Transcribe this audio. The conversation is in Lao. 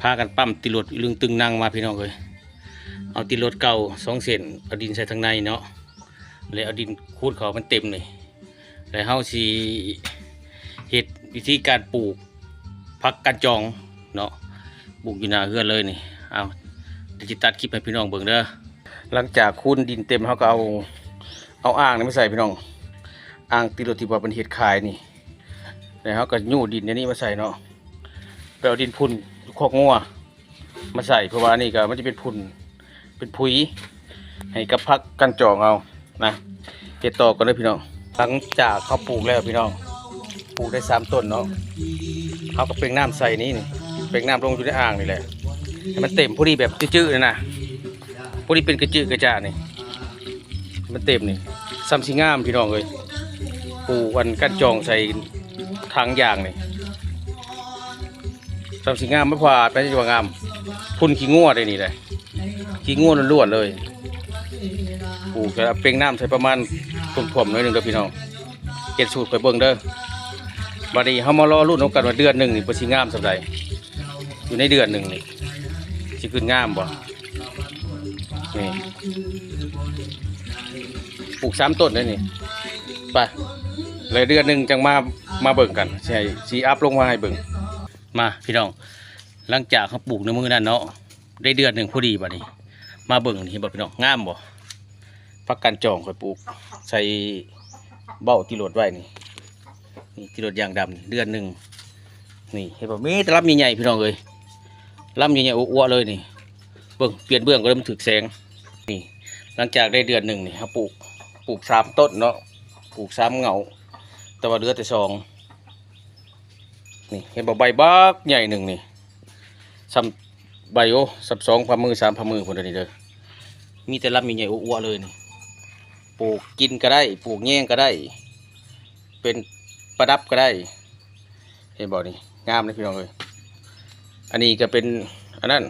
ພາກັນປ້ຳຕິດລົດອີ່ລຶງຕຶງນັງມາພີ່ນ້ອງເອີຍ. ເອົາຕິດລົດເກົ່າສອງເສັ້ນ ເອົາດິນໃສ່ທາງໃນເນາະ ແລ້ວເອົາດິນຂູດເຂົ້າໃຫ້ມັນເຕັມນີ້ ແລ້ວເຮົາຊິເຮັດວິທີການປູກຜັກການຈອງເນາະ ປູກຢູ່ໜ້າເຮືອນເລີຍນີ້. ເອົາ ດຽວຊິຕັດຄລິບໃຫ້ພີ່ນ້ອງເບິ່ງເດີ. ຫຼັງຈາກຂູດດິນເຕັມ ເຮົາກໍເອົາ ເອົາອ່າງນີ້ມາໃສ່ພີ່ນ້ອງ ອ່າງຕິດລົດທີ່ວ່າເພິ່ນເຮັດຂາຍນີ້ ແລ້ວເຮົາກໍຍູ້ດິນອັນນີ້ມາໃສ່ເນາະ ໄປເອົາດິນພຸ້ນຢູ່ຄອກງົວມາໃສ່ ເພາະວ່າອັນນີ້ກໍມັນຈະເປັນຝຸ່ນ ເປັນຝຸ່ນໃຫ້ກັບຜັກການຈອງເຮົານະ. ເຮັດຕໍ່ກ່ອນເດີພີ່ນ້ອງ. ຫຼັງຈາກເຮົາປູກແລ້ວພີ່ນ້ອງ ປູກໄດ້ສາມຕົ້ນເນາະ ເຮົາກໍເປັ່ງນ້ຳໃສ່ນີ້ ນີ້ ເປັ່ງນ້ຳລົງຢູ່ໃນອ່າງນີ້ແຫຼະ ໃຫ້ມັນເຕັມພໍດີແບບຈືດໆນີ້ນະ ພໍດີເປັນກະຈືດກະຈານີ້ ມັນເຕັມນີ້ ສ່ຳຊິງາມພີ່ນ້ອງເອີຍ. ປູກອັນການຈອງໃສ່ຖັງຢາງນີ້ ສ່ຳຊິງາມ ມາພາດໄປຈະວ່າງາມ. ຝຸ່ນຂີ້ງົວໄດ໋ນີ້ໄດ໋ ຂີ້ງົວລ້ວນໆເລີຍ. ປູກແລ້ວເປັ່ງນ້ຳໃສ່ປະມານຖ້ວມໆໜ້ອຍໜຶ່ງເດີພີ່ນ້ອງ ເຮັດສູດຂ້ອຍເບິ່ງເດີ. ບາດນີ້ເຮົາມາລໍລຸ້ນນຳກັນວ່າເດືອນໜຶ່ງນີ້ເພິ່ນຊິງາມສ່ຳໃດ ຢູ່ໃນເດືອນໜຶ່ງນີ້ ຊິຂຶ້ນງາມບໍ່? ນີ້ ປູກສາມຕົ້ນເດ້ນີ້ ໄປ ແລ້ວເດືອນໜຶ່ງຈັ່ງມາ ມາເບິ່ງກັນ ຊິໃຫ້ ຊິອັບລົງມາໃຫ້ເບິ່ງ. ມາພີ່ນ້ອງ ຫຼັງຈາກເຮົາປູກໃນມື້ນັ້ນເນາະ ໄດ້ເດືອນໜຶ່ງພໍດີ ບາດນີ້ມາເບິ່ງນີ້ ເຫັນບໍ່ພີ່ນ້ອງ ງາມບໍ່? ຜັກການຈອງຂ້ອຍປູກໃສ່ເບົ້າຕິດລົດໄວ້ນີ້ ນີ້ຕິດລົດຢາງດຳນີ້ ເດືອນໜຶ່ງນີ້ ເຫັນບໍ່? ມີແຕ່ລຳໃຫຍ່ໆ ພີ່ນ້ອງເອີຍ ລຳໃຫຍ່ໆ ອວບໆເລີຍນີ້. ເບິ່ງ ປ່ຽນເບື້ອງກໍໄດ້ ມັນຖືກແສງນີ້. ຫຼັງຈາກໄດ້ເດືອນໜຶ່ງນີ້ ເຮົາປູກ ປູກສາມຕົ້ນເນາະ ປູກສາມເຫງົ້າ ແຕ່ວ່າເຫຼືອແຕ່ສອງ. ນີ້ ເຫັນບໍ່? ໃບບັກໃຫຍ່ໜຶ່ງນີ້ ສ່ຳໃບ ໂອ້ ສ່ຳສອງຝ່າມື ສາມຝ່າມືພຸ້ນເດີນີ້ເດີ. ມີແຕ່ລຳໃຫຍ່ໆ ອວບໆເລີຍນີ້ ປູກກິນກໍໄດ້ ປູກແຍງກໍໄດ້ ເປັນປະດັບກໍໄດ້. ເຫັນບໍ່ນີ້? ງາມເດ້ພີ່ນ້ອງເອີຍ. ອັນນີ້ກໍເປັນ ອັນນັ້ນ